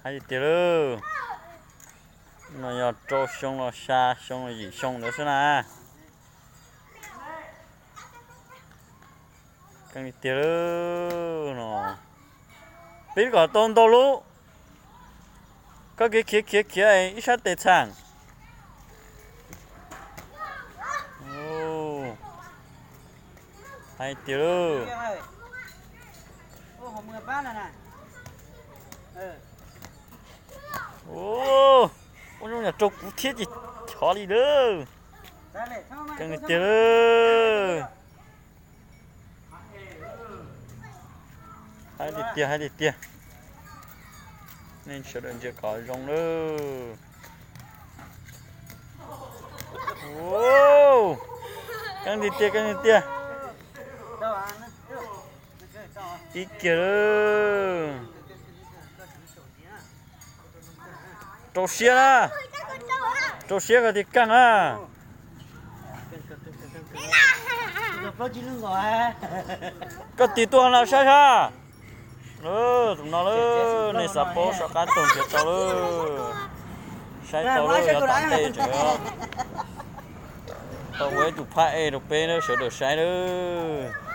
Hais tiag tiag lauj, no yog rau xyoo los xya xyoo los yim xyoo ntawd xwb na. Keej tiag tiag lauj no. Pib kom tau ntau lub. Koj kev khiav khiav khiav ib sab tes txhaam. Hais tiag lauj. Ua zoo yam rau kuv thiab ces chov li lawm. Keej tiag lauj. Hais tiag tiag, hais tiag tiag. Nej sawv daws ntsia kom zoo lawm. Keej tiag tiag, keej tiag tiag. Ib kiag lawm. Rau siab na, rau siab kom tias keej na. Koj tig tuaj no saib sab. Tus no lawm, nej xav paub soj qab taug nrhiav tau lawm. Saib tau lawm, yog tom ntej tseem tau ua ib tug phab ej rau peb sawv daws saib lawm.